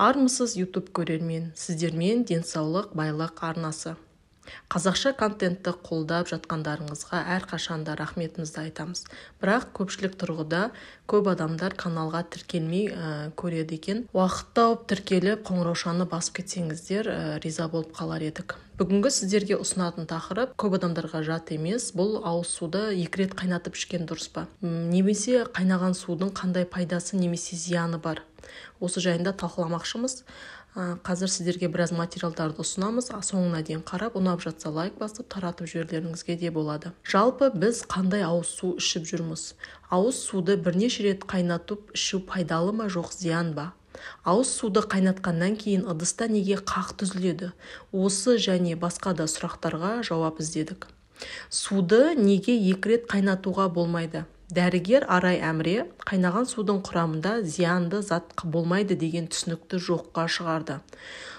Армысыз, YouTube көрермен! Сіздермен «Денсаулық – байлық» арнасы. Қазақша контентті қолдап жатқандарыңызға әрқашанда рахметімізді айтамыз. Бірақ көпшілік тұрғыда көп адамдар каналға тіркелмей көреді екен. Уақыт тауып, тіркеліп, қоңыраушаны басып кетсеңіздер, риза болып қалар едік. Бүгінгі сіздерге ұсынатын тақырып көп адамдарға жат емес. Бұл ауыз суды екі рет қайнатып ішкен дұрыс па немесе қайнаған судың қандай пайдасы немесе зияны бар, осы жайында талқыламақшымыз. Қазір сіздерге біраз материалдарды ұсынамыз. Соңына дейін қарап, ұнап жатса, лайк басып, таратып жіберулеріңізге де болады. Жалпы, біз қандай ауыз су ішіп жүрміз? Ауыз суды бірнеше рет қайнатып ішу пайдалы ма, жоқ зиян ба? Ауыз суды қайнатқаннан кейін ыдыста неге қақ түзіледі? Осы және басқа да сұрақтарға жауап іздедік. Суды неге екі рет қайнатуға болмайды? Дәрігер Арай Әміре қайнаған судың құрамында зиянды зат болмайды деген түсінікті жоққа шығарды.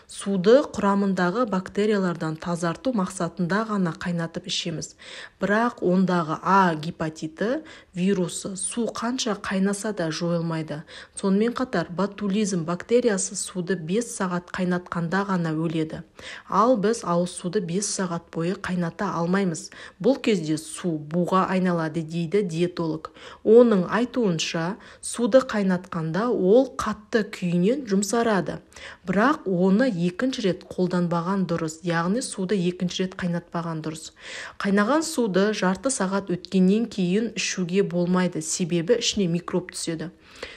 Суды құрамындағы бактериялардан тазарту мақсатында ғана қайнатып ішеміз. Бірақ ондағы А гепатиті вирусы су қанша қайнаса да жойылмайды. Сонымен қатар ботулизм бактериясы суды 5 сағат қайнатқанда ғана өледі. Ал біз ауыз суды 5 сағат бойы қайната алмаймыз. Бұл кезде су буға айналады, дейді диетолог. Оның айтуынша, суды қайнатқанда ол қатты күйінен жұмсарады. Бірақ оны екінші рет қолданбаған дұрыс, яғни суды екінші рет қайнатпаған дұрыс. Қайнаған суды жарты сағат өткеннен кейін ішуге болмайды, себебі ішіне микроб түседі.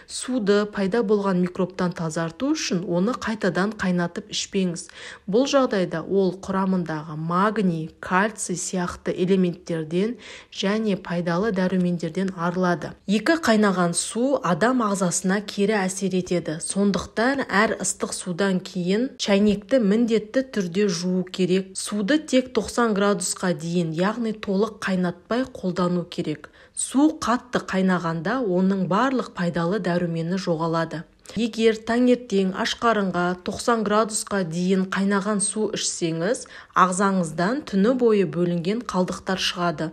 Суды пайда болған микробтан тазарту үшін оны қайтадан қайнатып ішпеңіз. Бұл жағдайда ол құрамындағы магний, кальций сияқты элементтерден және пайдалы дәрумендерден арылады. Екі қайнаған су адам ағзасына кері әсер етеді. Сондықтан әр ыстық судан кейін шәйнекті міндетті түрде жуу керек. Суды тек 90 градусқа дейін, яғни толық қайнатпай қолдану керек. Су қатты қайнағанда оның барлық пайдалы дәрумені жоғалады. Егер таңертең аш қарынға 90 градусқа дейін қайнаған су ішсеңіз, ағзаңыздан түні бойы бөлінген қалдықтар шығады.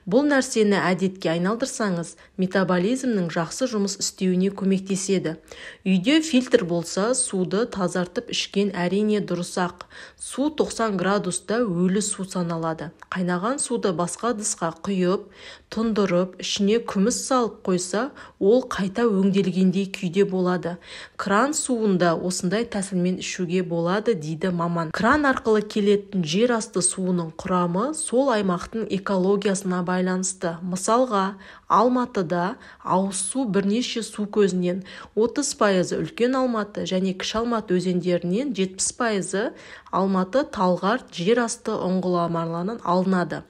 Бұл нәрсені әдетке айналдырсаңыз, метаболизмнің жақсы жұмыс істеуіне көмектеседі. Үйде фильтр болса, суды тазартып ішкен, әрине, дұрыс-ақ. Су 90 градуста өлі су саналады. Қайнаған суды басқа ыдысқа құйып, тұндырып, ішіне күміс салып қойса, ол қайта өңделгендей күйде болады. Кран суын да осындай тәсілмен ішуге болады, дейді маман. Кран арқылы келетін жер асты суының құрамы сол аймақтың экологиясына байланысты. Мысалға, Алматыда ауыз су бірнеше су көзінен: 30%-ы Үлкен Алматы және Кіші Алматы өзендерінен, 70%-ы Алматы Талғар жер асты ұңғымаларынан алынады.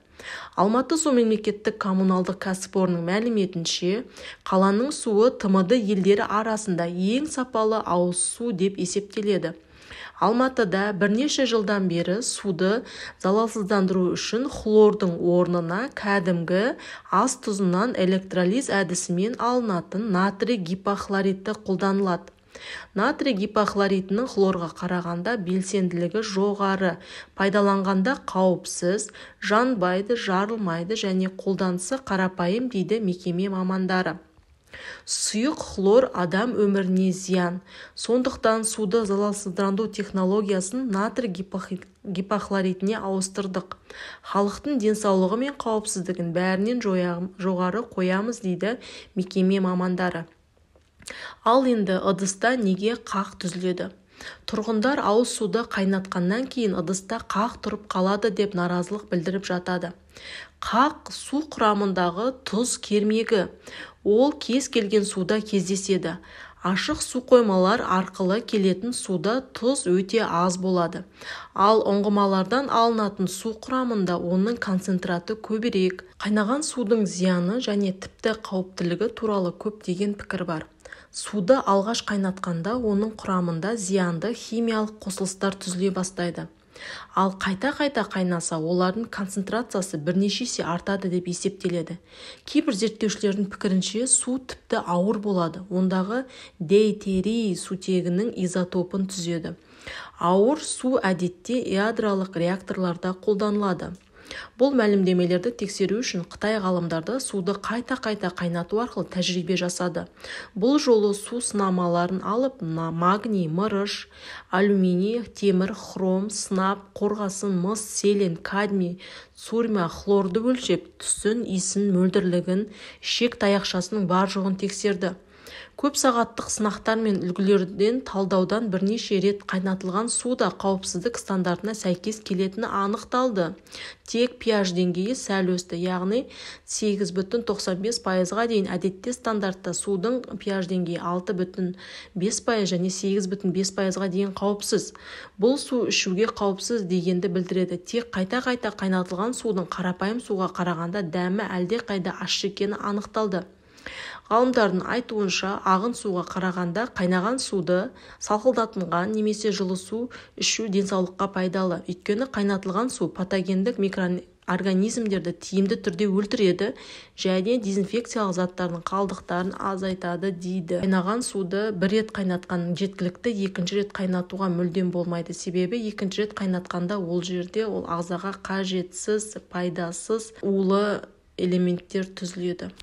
Алматы су мемлекеттік коммуналдық кәсіпорнының мәліметінше, қаланың суы ТМД елдері арасында ең сапалы ауыз су деп есептеледі. Алматыда бірнеше жылдан бері суды залалсыздандыру үшін хлордың орнына кәдімгі ас тұзынан электролиз әдісімен алынатын натрий гипохлориті қолданылады. Натрий гипохлоритінің хлорға қарағанда белсенділігі жоғары, пайдаланғанда қауіпсіз, жанбайды, жарылмайды және қолданысы қарапайым, дейді мекеме мамандары. Сұйық хлор адам өміріне зиян. Сондықтан суды залалсыздандыру технологиясын натрий гипохлоритіне ауыстырдық. Халықтың денсаулығы мен қауіпсіздігін бәрінен жоғары қоямыз, дейді мекеме мамандары. Ал енді ыдыста неге қақ түзіледі? Тұрғындар ауыз суды қайнатқаннан кейін ыдыста қақ тұрып қалады деп наразылық білдіріп жатады. Қақ – су құрамындағы тұз кермегі. Ол кез келген суда кездеседі. Ашық су қоймалар арқылы келетін суда тұз өте аз болады. Ал ұңғымалардан алынатын су құрамында оның концентраты көбірек. Қайнаған судың зияны және тіпті қауіптілігі туралы көптеген пікір бар. Суды алғаш қайнатқанда оның құрамында зиянды химиялық қосылыстар түзіле бастайды. Ал қайта-қайта қайнаса, олардың концентрациясы бірнеше есе артады деп есептеледі. Кейбір зерттеушілердің пікірінше, су тіпті ауыр болады, ондағы дейтерий сутегінің изотопын түзеді. Ауыр су әдетте ядролық реакторларда қолданылады. Бұл мәлімдемелерді тексеру үшін қытай ғалымдары суды қайта-қайта қайнату арқылы тәжірибе жасады. Бұл жолы су сынамаларын алып, магний, мырыш, алюминий, темір, хром, сынап, қорғасын, мыс, селен, кадмий, сурьма, хлорды өлшеп, түсін, иісін, мөлдірлігін, ішек таяқшасының бар-жоғын тексерді. Көп сағаттық сынақтар мен үлгілерден талдаудан бірнеше рет қайнатылған су да қауіпсіздік стандартына сәйкес келетіні анықталды. Тек pH деңгейі сәл өсті, яғни 8,95%-ға дейін. Әдетте стандартта судың pH деңгейі 6,5% және 8,5%-ға дейін қауіпсіз. Бұл су ішуге қауіпсіз дегенді білдіреді. Тек қайта-қайта қайнатылған судың қарапайым суға қарағанда дәмі әлдеқайда ащы екені анықталды. Ғалымдардың айтуынша, ағын суға қарағанда қайнаған суды салқындатылған немесе жылы су ішу денсаулыққа пайдалы. Өйткені қайнатылған су патогендік микроорганизмдерді тиімді түрде өлтіреді және дезинфекциялық заттардың қалдықтарын азайтады дейді. Қайнаған суды бір рет қайнатқан жеткілікті, екінші рет қайнатуға мүлдем болмайды. Себебі екінші рет қайнатқанда ол жерде ол ағзаға қажетсіз, пайдасыз улы элементтер түзіледі.